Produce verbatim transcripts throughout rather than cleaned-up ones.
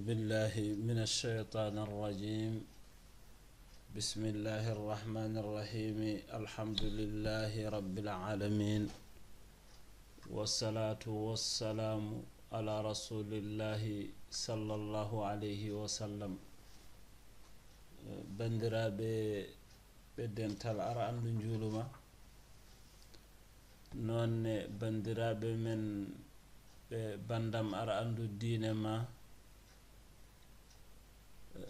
بالله من الشيطان الرجيم. بسم الله الرحمن الرحيم. الحمد لله رب العالمين. والصلاة والسلام على رسول الله صلى الله عليه وسلم. Banndiraaɓe ɓe dental, aɗa anndu njuuluma. Noon ne banndiraaɓe men ɓe banndam, aɗa anndu diine ma.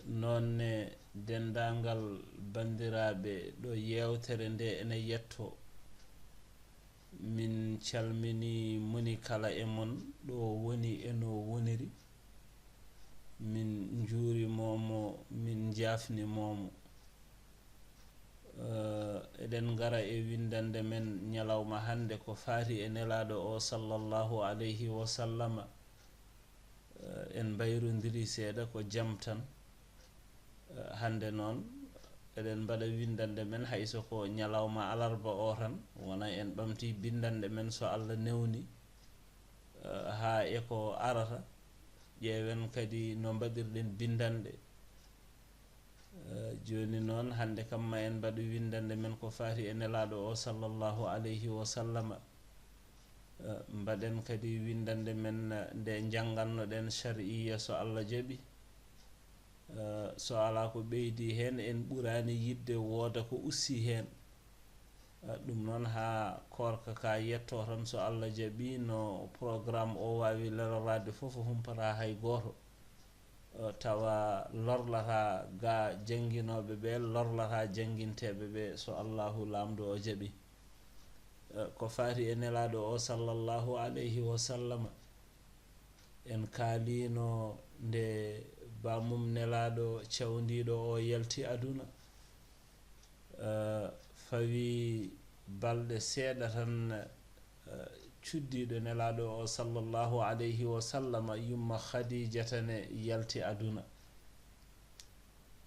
Noon ne denndaangal banndiraaɓe ɗo yeewtere nde ene yettoo. Min calminii moni kala e mon ɗo woni e no woniri. Min njuurimoo mo, min njaafnimoo mo. Eh, eɗen ngara e winndannde men ñalawma hannde ko faati e Nelaaɗo o sallallahu alayhi wa sallama. Eh, en mbayrondirii seeɗa ko jam tan. Eh, hannde noon eɗen mbaɗa winndannde men, hay so ko ñalawma alarba o tan, wona en ɓamtii binndannde men, so Allah newni, eh, haa e ko arata, ƴeewen kadi no mbaɗirɗen binndanɗe. Eh, jooni noon, hannde kam ma en mbaɗu winndannde men ko faati e Nelaaɗo o sallallahu alayhi wa sallama. Eh, mbaɗen kadi winndannde men, eh, nde njanngannoɗen shar'iyya, so Allah jaɓi. Eh, so alaa ko ɓeydi heen, en ɓuraani yiɗde wooda ko usti heen. Eh, ɗum noon, haa koorka ka yettoo tan, so Allah jaɓi, no programme o waawi leloraade fof, o humpataa hay gooto. Eh, tawa lorlataa ga jannginooɓe ɓe, lorlataa jannginteeɓe ɓe, so Allahu Laamɗo o jaɓi. Eh, ko faati e Nelaaɗo o sallallahu alayhi wa sallama, en kaaliino nde baamum Nelaaɗo cawndiiɗo o yalti aduna. Eh, fawi balɗe seeɗa tan, eh, cuddiiɗo Nelaaɗo o sallallahu alayhi wa sallama, yumma Khadijata ne yalti aduna.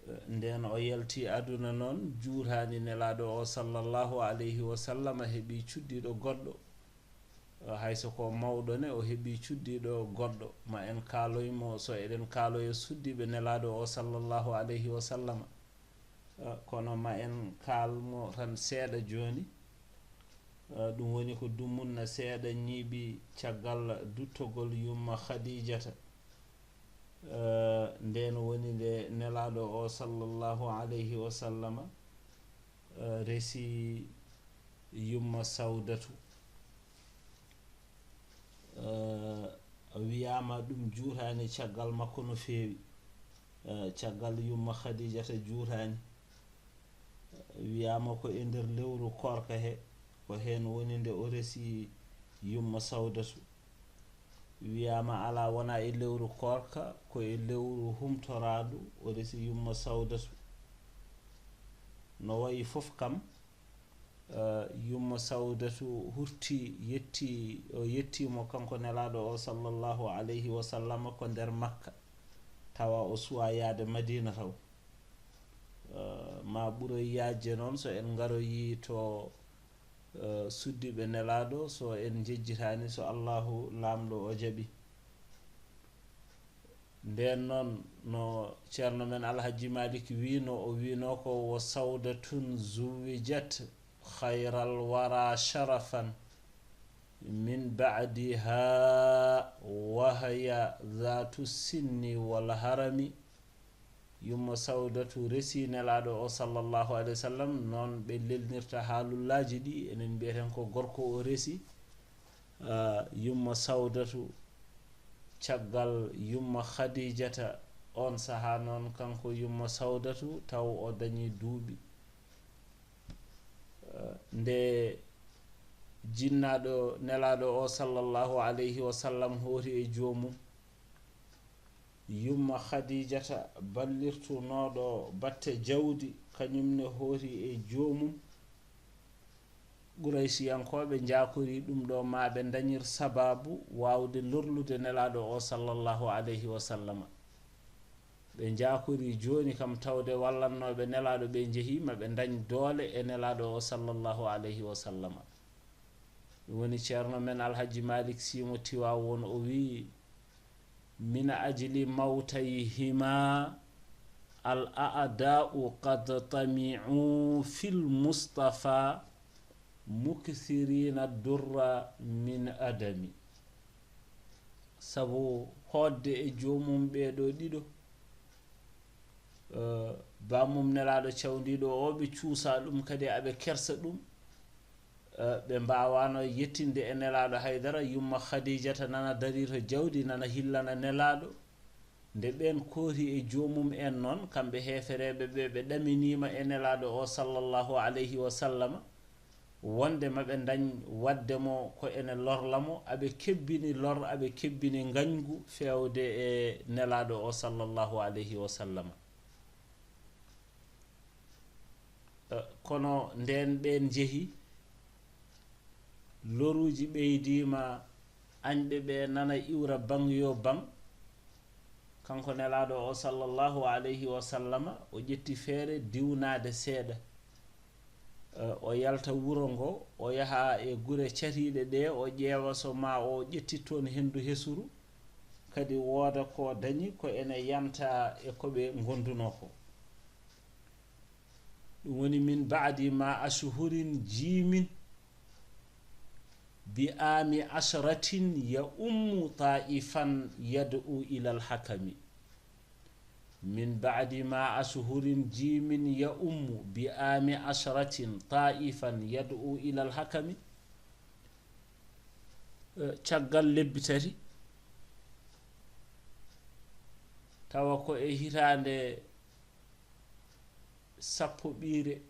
Eh, ndeen o yalti aduna noon, juutaani Nelaaɗo o sallallahu alayhi wa sallama heɓi cuddiiɗo goɗɗo. Eh, hay so ko mawɗo ne, o heɓi cuddiiɗo goɗɗo. Ma en kaaloy mo, so eɗen kaaloya suddiiɓe Nelaaɗo o sallallahu alayhi wa sallama. Eh, kono ma en kaal mo tan seeɗa jooni. Eh, ɗum woni ko dumunna seeɗa ñiiɓi caggal duttogol yumma Khadijata. Eh, ndeen woni nde Nelaaɗo o sallallahu alayhi wa sallama, eh, resi yumma Sawdatu. Eh, wiyaama ɗum juutaani caggal makko no feewi. Eh, caggal yumma Khadijata juutaani. Wiyaama ko e nder lewru koorka he, ko heen woni nde o resi yumma Sawdatu. Wiyaama alaa wonaa e lewru koorka, ko e lewru humtoraandu o resi yumma Sawdatu. No wayi fof kam, eh, yumma Sawdatu hurti, yetti, o yetti mo kanko Nelaaɗo o sallallahu alayhi wa sallam ko nder Makka, tawa o suwaa yahde Madiina taw. Eh, ma ɓuroy yaajde noon so en ngaroyii to, eh, suddiiɓe Nelaaɗo, so en njejjitaani, so Allahu Laamɗo o jaɓi. Ndeen noon, no Ceerno men Alhaji Malik wiino, o wiino ko: "Wa Sawdatun zuwijat khayral wara sharafan min ba'diha wa hiya zatu sinni wal harami." Yumma Sawdatu resi Nelaaɗo o sallallahu alayhi wa sallam, noon ɓe lelnirta haalullaaji ɗi, enen mbiyeten ko gorko o resi. Ah, yumma Sawdatu, caggal yumma Khadijata, on sahaa noon kanko yumma Sawdatu taw o dañi duuɓi. Ah, nde jinnaaɗo Nelaaɗo o sallallahu alayhi wa sallam hooti e joomum, yumma Khadijata ballirtunooɗo batte jawdi, kañum ne hooti e joomum. Quraysiyankooɓe njaakori ɗum ɗo ma ɓe ndañir sabaabu waawde lorlude Nelaaɗo o sallallahu alayhi wa sallama. Ɓe njaakori jooni kam tawde wallannooɓe Nelaaɗo ɓe njehii ma ɓe ndañ doole e Nelaaɗo o sallallahu alayhi wa sallama. Ɗum woni Ceerno men Alhaji Malik Sy mo Tiwaawoon, o wii, من أجل موتيهما الأعداء قد طمعوا في المصطفى مكثرين الدر من أدم. Sabu hoodde e joomum ɓee ɗoo ɗiɗo, eh, bammum Nelaaɗo cawndiiɗo o, ɓe cuusa ɗum, kadi aɓe kersa ɗum. Eh, ɓe mbaawaano yettinde e Nelaaɗo haydara. Yumma Khadijata nana darii to jawdi, nana hillana Nelaaɗo. Nde ɓeen koori e joomum en noon, kamɓe heefereeɓe ɓe, ɓe ɗaminiima e Nelaaɗo o, sallallahu alayhi wa sallama, wonde maɓe ndañ waɗde mo ko ene lorla mo, aɓe kebbini lor, aɓe kebbini ngañgu feewde e Nelaaɗo o, sallallahu alayhi wa sallama. Eh, kono ndeen ɓeen njehi, loruuji ɓeydiima, añɓe ɓe nana iwra baŋ yo baŋ. Kanko Nelaaɗo o, sallallahu alayhi wa sallama, o ƴetti feere diwnaade seeɗa. Eh, o yalta wuro ngo, o yaha e gure catiiɗe ɗe, o ƴeewa so ma o ƴetti toon henndu hesuru, kadi wooda ko dañi ko ene yanta e ko ɓe ngondunoo ko. Ɗum woni, من بعد ما أشهر جيم بعام عشرة يؤم طائفا يدعو إلى الحكم. من بعد ما أشهر جيم يؤم بعام عشرة طائفا يدعو إلى الحكم. Eh, caggal lebbi tati, tawa ko e hitaande sappo ɓiire,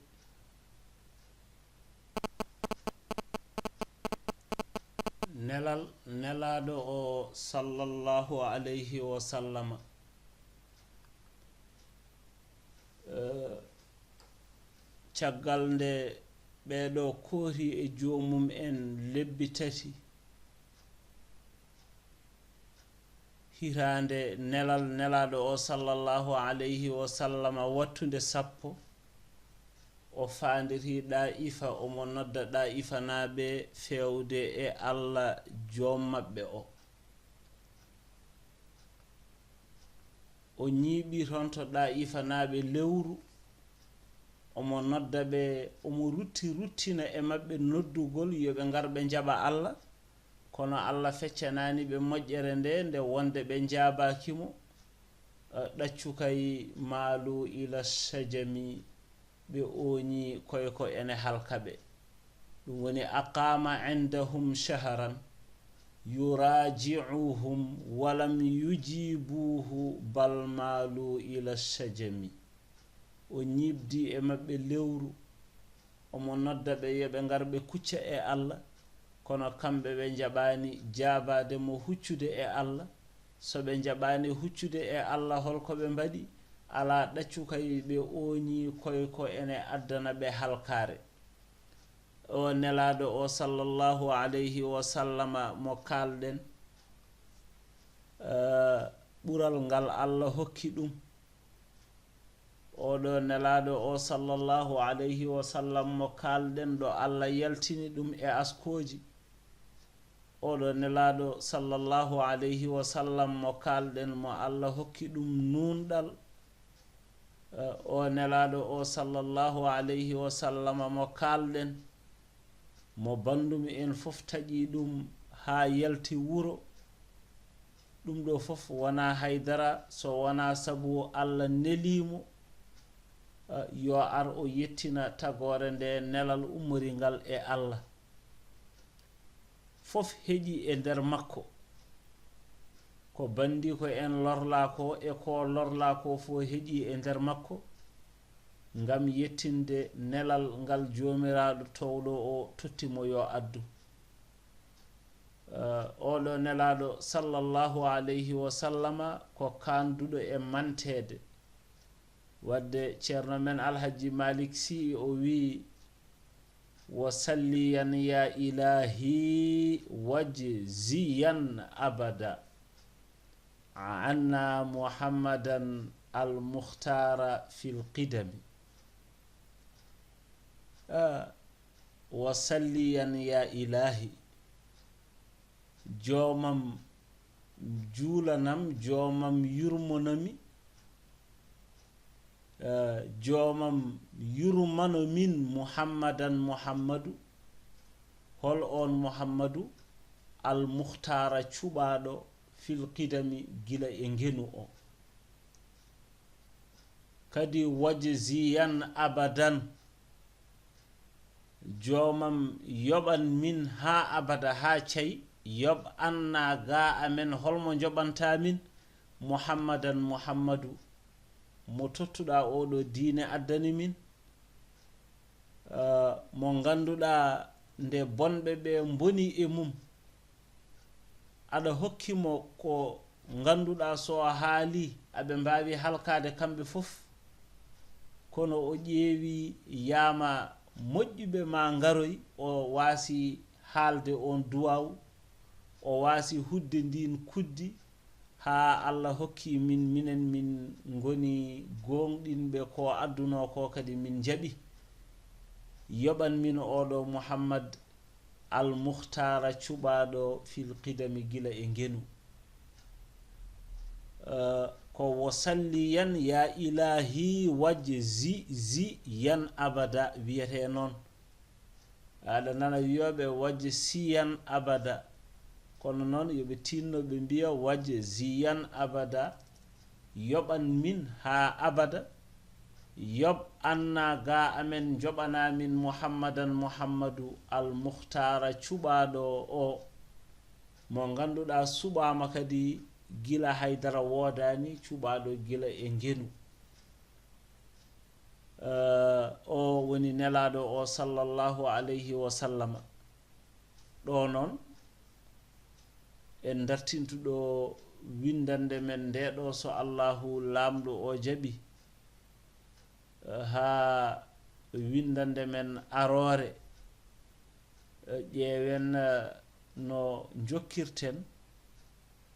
nelal, Nelaaɗo o, sallallahu alayhi wa sallama, eh, caggal nde ɓee ɗoo koori e joomum en lebbi tati, hitaande nelal Nelaaɗo o, sallallahu alayhi wa sallama, wattunde sappo, o faanditi Ɗaa'ifa, omo nodda Ɗaa'ifanaaɓe feewde e Alla Joom maɓɓe o. O ñiiɓi toon to Ɗaa'ifanaaɓe lewru, omo nodda ɓe, omo rutti, ruttina e maɓɓe noddugol yo ɓe ngar ɓe njaɓa Alla, kono Alla feccanaani ɓe moƴƴere nde, nde wonde ɓe njaabaaki mo. Eh, ɗaccu kay, مالوا إلى الشجم, ɓe ooñi koy ko ene halka ɓe. Ɗum woni, أقام عندهم شهرا يراجعهم ولم يجيبوه بل مالوا إلى الشجم. O ñiiɓdi e maɓɓe lewru, omo nodda ɓe yo ɓe ngar ɓe kucca e Alla, kono kamɓe ɓe njaɓaani jaabaade mo huccude e Alla. So ɓe njaɓaani huccude e Alla, hol ko ɓe mbaɗi? Alaa ɗaccu kay, ɓe ooñi koy ko ene addana ɓe halkaare. O Nelaaɗo o, sallallahu alayhi wa sallama, mo kaalɗen, eh, ɓural ngal Alla hokki ɗum. Oɗo Nelaaɗo o, sallallahu alayhi wa sallam, mo kaalɗen ɗo, Alla yaltini ɗum e askooji. Oɗo Nelaaɗo, sallallahu alayhi wa sallam, mo kaalɗen, mo Alla hokki ɗum nuunɗal. Eh, o Nelaaɗo o, sallallahu alayhi wa sallama, mo kaalɗen, mo banndum en fof taƴi ɗum haa yalti wuro. Ɗum ɗo fof wonaa hay dara so wonaa sabu Alla nelii mo, eh, yo ar o yettina tagoore nde nelal ummori ngal e Alla. Fof heƴi e nder makko. Ko banndiiko en lorlaa ko e ko lorlaa ko fof heƴi e nder makko, ngam yettinde nelal ngal Joomiraaɗo toowɗo o totti mo yo addu. Eh, oɗo Nelaaɗo, sallallahu alayhi wa sallama, ko kaanduɗo e manteede. Wadde Ceerno men Alhaji Malik Sy o wii, وصليا يا إلهي واجزيا أبدا عنا محمدا المختار في القدم. Ah, وصليا يا إلهي, joomam, juulanam, joomam yurmonami, eh, joomam yurmano min Muhammadan Muhammadu. Hol on Muhammadu? Al Mukhtaara cuɓaaɗo, fil qidami gila e ngenu o. Kadi wajziyan abadan, joomam yoɓan min haa abada haa cay, yoɓ anna ga amen holmo joɓanta min Muhammadan Muhammadu, mo tottuɗa oɗo diine addani min, eh, mo ngannduɗa nde bonɓe ɓe mboni e mum, aɗa hokki mo ko ngannduɗa so o haali aɓe mbaawi halkaade kamɓe fof, kono o ƴeewi yaama moƴƴuɓe ma ngaroy, o waasi haalde on duwaaw, o waasi hudde ndin kuddi, haa Allah hokki min, minen min ngoni gooŋɗinɓe ko addunoo ko, kadi min njaɓi. Yoɓan min oɗo Muhammad Al Mukhtaara cuɓaaɗo fil qidami gila e ngenu. Eh, ko wo salliyan ya ilahi wajzi zi yan abada wiyete noon. Aɗa nana wiyoɓe wajziyan abada. Kono noon yo ɓe tinno ɓe mbiya wajziyan abada. Yoɓan min haa abada. Yoɓ anna ga amen joɓana min Muhammadan Muhammadu Al Mukhtaara cuɓaaɗo o, mo ngannduɗa suɓaama kadi gila haydara woodaani, cuɓaaɗo gila e ngenu. Eh, o woni nelaaɗo o sallallahu alayhi wa sallama. Ɗo noon en dartintuɗo winndannde men nde ɗo, so Allahu laamɗo o jaɓi, eh, haa winndannde men aroore, eh, ƴeewen, eh, no njokkirten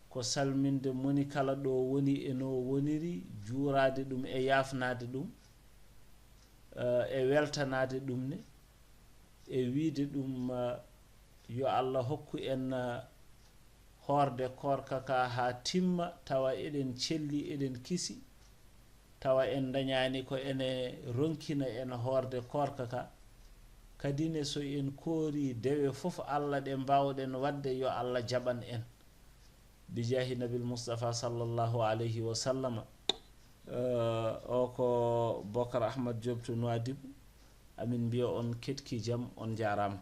ko salminde moni kala ɗo woni e no woniri, juuraade ɗum e yaafnaade ɗum, eh, e weltanaade ɗum ne, e wiide ɗum, eh, yo Allah hokku en, eh, hoorde koorka ka haa timma, tawa eɗen celli, eɗen kisi, tawa en dañaani ko ene ronkina en hoorde koorka ka. Kadi ne, so en koori dewe fof Allah ɗe mbaawɗen waɗde, yo Allah jaɓan en. Bi jaahi Nabil Mustafa sallallahu alayhi wa sallama. Eh, o ko Bokar Ahmad Diop to Nouadhibou. Amin mbiya on ketki jam, on njaaraama.